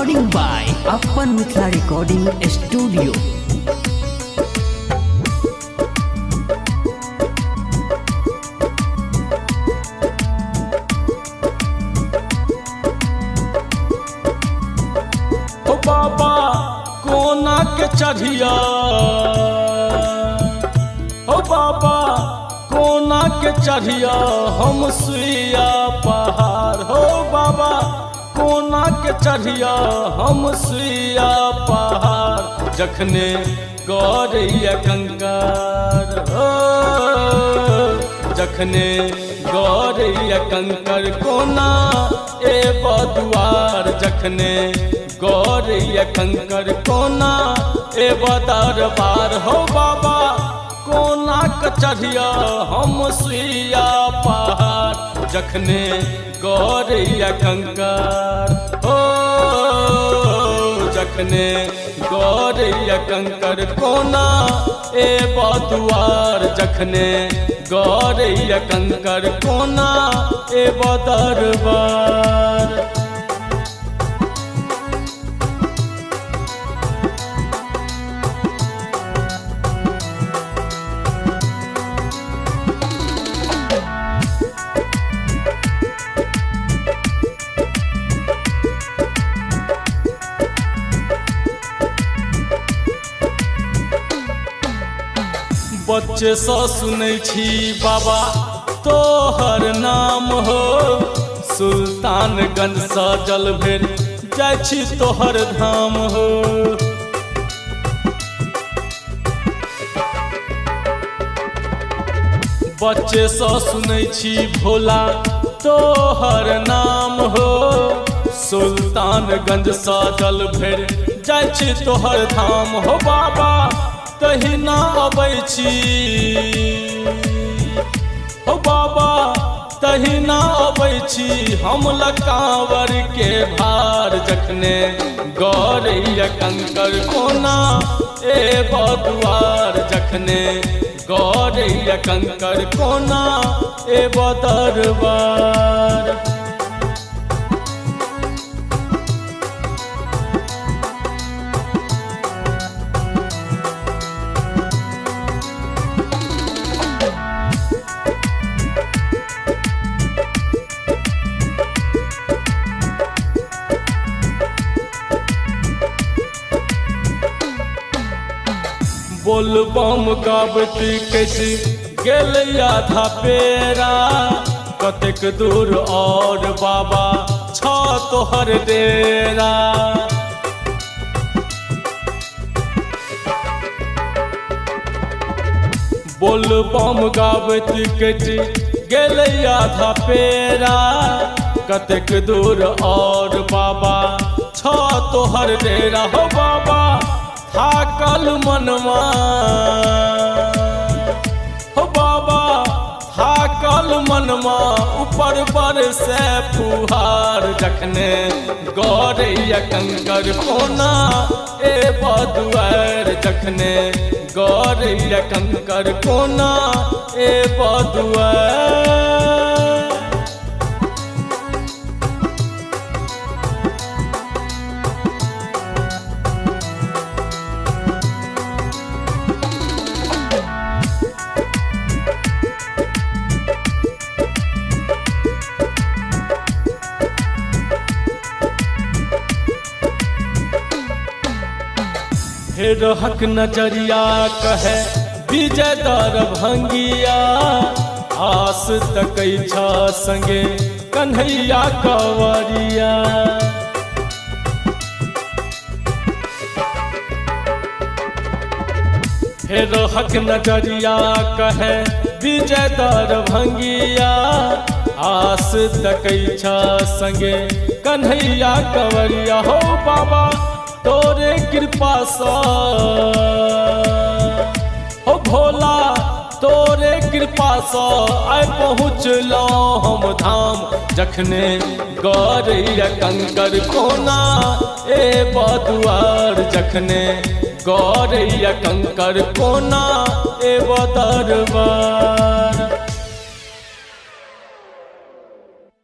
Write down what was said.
Recording by Appan Mithila recording studio. ओ बाबा कोना के चढ़िया, ओ बाबा कोना के चढ़िया हम सुइया पहाड़। हो बाबा कोना के चढ़िया हम सुइया पहाड़, जखने गौरैया कंकर हो, जखने गौरैया कंकर कोना ए बदुआर, जखने गौरैया कंकर कोना ए दरबार। हो बाबा कोना के चढ़िया हम सुइया पहाड़, जखने गौरैया कंकर हो, जखने गौरैया कंकर कोना ए बदुआर, जखने गौरैया कंकर कोना ए दरबार। बच्चे सँ सुनै छी बाबा तोहर नाम हो, सुल्तानगंज सँ जल भरि जाइ छी तोहर धाम हो। बच्चे सँ सुनै छी भोला तोहर नाम हो, सुल्तानगंज सँ जल भरि जाइ छी तोहर धाम हो। बाबा तहिना अबै छी, हो बाबा तहिना अबै छी हम लकावर के भार, जखने गौरैया कंकर कोना ए बदुआर, जखने गौरैया कंकर कोना ए दरबार। बोल बम गाबत कैसे गेल आधा पेरा, कतेक दूर और बाबा छ तोहर डेरा। बोल बम गाबत कैसे गेल आधा पेरा, कतेक दूर और बाबा छ तोहर डेरा। हो बाबा थाकल मनमा, हो बाबा थाकल मनमा ऊपर पर से फुहार, जखने गौरैया कंकर कोना ए बदुआर, जखने गौरैया कंकर कोना ए बदुआर। फेर हक नजरिया कहे विजय दरभंगिया, आस तकै छ संगे कन्हैया कंवरिया। फेर हक नजरिया कहे विजय दरभंगिया, आस तकै छ संगे कन्हैया कंवरिया। हो बाबा तोरे कृपा सँ, हो भोला तोरे कृपा सँ आइ पहुँचलहुँ हम धाम, जखने गौरैया कंकर कोना ए बदुआर, जखने गौरैया कंकर कोना ए दरबार।